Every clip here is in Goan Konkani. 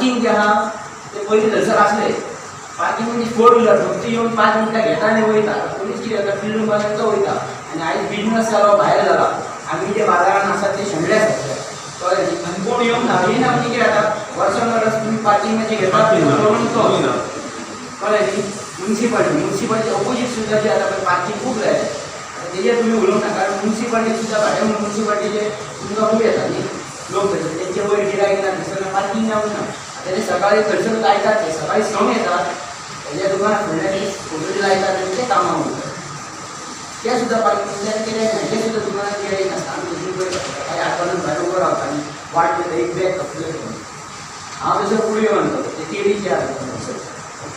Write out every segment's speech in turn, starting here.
पार्किंग जे आहा ते पयलीं थंयसर आसले. पार्किंग म्हणजे फोर व्हिलर फक्त येवन 5 मिनटां घेता आनी वयता. पोलीस कितें जाता, फिल्ड मारून तो वयता आनी आयज बिजनस जालो, भायर जाला. आमी जे बाजारान आसात ते शेणले आसात, कळ्ळें न्ही? आनी कोण येवंक ना, येयना म्हणजे कितें जाता, वर्सान वर्स तुमी पार्किंगाचे घेतात करून तो, कळ्ळें न्ही? मुन्सिपाल्टी, मुन्सिपाल्टी ऑपोजीट सुद्दां जे आतां पळय पार्किंग खूब जाय. आतां तेजेर तुमी उलोवंक ना, कारण मुन्सिपाल्टी सुद्दां भाडें म्हणून मुन्सिपाल्टीचे तुमकां खूब येता न्ही लोक थंयसर. तेंचे वयर गिरायक ना, थंयसर पार्किंग जावंक ना. आतां ते सकाळी थंयसर लायतात, ते सकाळी 6 येतात, तेज्या दुकाना फुडल्यान स्कुटरी लायतात आनी ते कामाक वयतात. ते सुद्दां पार्किंग गिरायक ना, ते सुद्दां दुकानात गिरायक नासता. आमी थंयसर पळयता, सकाळी 8 वरां भायर उबो रावता आनी वाट पळयता, एक बॅग खपलें घेवन हांव थंयसर पुडयो आणतालो, ते केळीचे आसा थंयसर.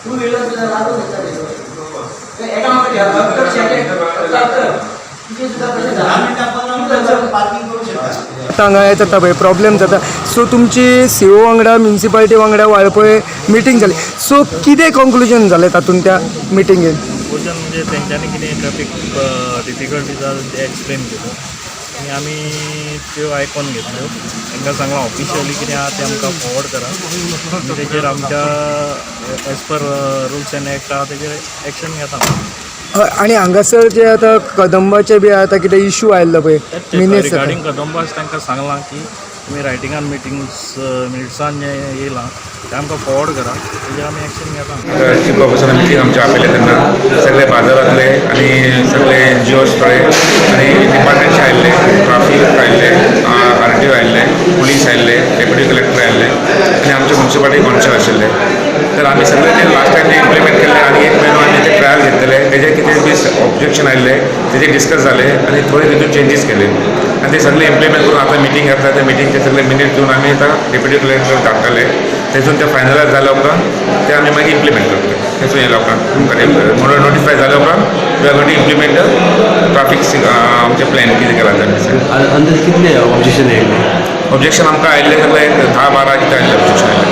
टू व्हिलर सुद्दां लागून येता थंयसर एकामेकाचे 70, तिचे सुद्दां तशें धा जालां. मिनटां, 15 मिनटां पार्किंग करू शकता. हांगा हें जाता पळय, प्रॉब्लेम जाता. सो तुमची सीओ वांगडा, म्युनिसिपालिटी वांगडा वाळपय मिटींग जाली, सो कितें कॉन्क्लुजन जालें तातूंत त्या मिटिंगेन? कंक्लुजन म्हणजे तेंच्यांनी कितें ट्रॅफीक डिफिकल्टीज आसा ते एक्सप्लेन केल्यो आनी आमी त्यो आयकोन घेतल्यो. तांकां सांगलां, ऑफिशियली कितें आहा तें आमकां फॉवर्ड करा, आमी तेजेर आमच्या as per rules and act आहा तेजेर एक्शन घेता. हय, आनी हांगासर जे आतां कदंबाचे बी आतां कितें इशू आयल्लो पळय मिनेस. रिगार्डींग कदंबास तांकां सांगलां की तुमी रायटिंगान मिटिंग्स मिनिट्सान जें येयलां तें आमकां फॉवर्ड करा, तेजेर आमी एक्शन घेता. चीफ ऑफिसर मिटींग आमचे आपयले तेन्ना सगळे बाजारांतले आनी सगळे एनजीओज थोडे आनी डिपार्टमेंटचे आयिल्ले, ट्राफीक आयिल्ले, आरटीओ आयिल्ले, पुलीस आयिल्ले, डेप्युटी कलेक्टर आयिल्ले आनी आमचे म्युन्सिपालिटी काउन्सिल आशिल्ले. तर आमी सगळे ते लास्ट टायम ते इम्प्लिमेंट केल्ले आनी एक म्हयनो आमी ते ट्रायल घेतलेले. तेजे कितें बी ऑब्जेक्शन आयिल्ले तेजे डिस्कस जाले आनी थोडे तितून चेंजीस केले आनी ते सगळे इम्प्लिमेंट करून आतां मिटींग जाता. त्या मिटींगचे सगळे मिनीट घेवन आमी आतां डेप्युटी कलेक्टर धाडटले. थंयसून ते फायनलायज जाल्या उपरांत ते आमी मागीर इम्प्लिमेंट करतले. थंयसून येयल्या उपरांत तुमकां म्हणून नोटिफाय जाल्या उपरांत we are going to implement the traffic आमचे प्लॅन कितें केला ते. अंदाज कितले ऑब्जेक्शन येयले? ऑब्जेक्शन आमकां आयिल्लें सगळे एक 10-12 कितें आयिल्लें, ऑब्जेक्शन आयिल्लें.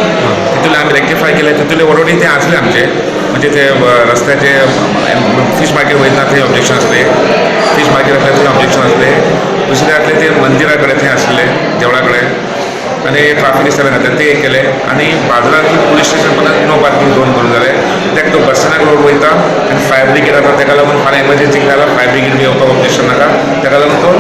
तितूंतले आमी रेक्टिफाय केले. तितूंतले ऑलरेडी ते आसले आमचे, म्हणजे ते रस्त्याचे फीश मार्केट वयतना थंय ऑब्जेक्शन आसले, फीश मार्केट आसले थंय ऑब्जेक्शन आसले. दुसरे आसले ते मंदिरा कडेन थंय आसले, देवळा कडेन आनी ट्राफीक दिसताले घातले, ते एक केले. आनी बाजारांत पुलीस स्टेशन पर्यंत नो पार्किंग झोन करूंक जाले, कित्याक तो बस स्टँडाक रोड वयता आनी फायर ब्रिगेड आसा. ताका लागून फाल्यां एमर्जन्सी जाल्यार फायर ब्रिगेड बी येवपाक ऑब्जेक्शन नाका, ताका लागून तो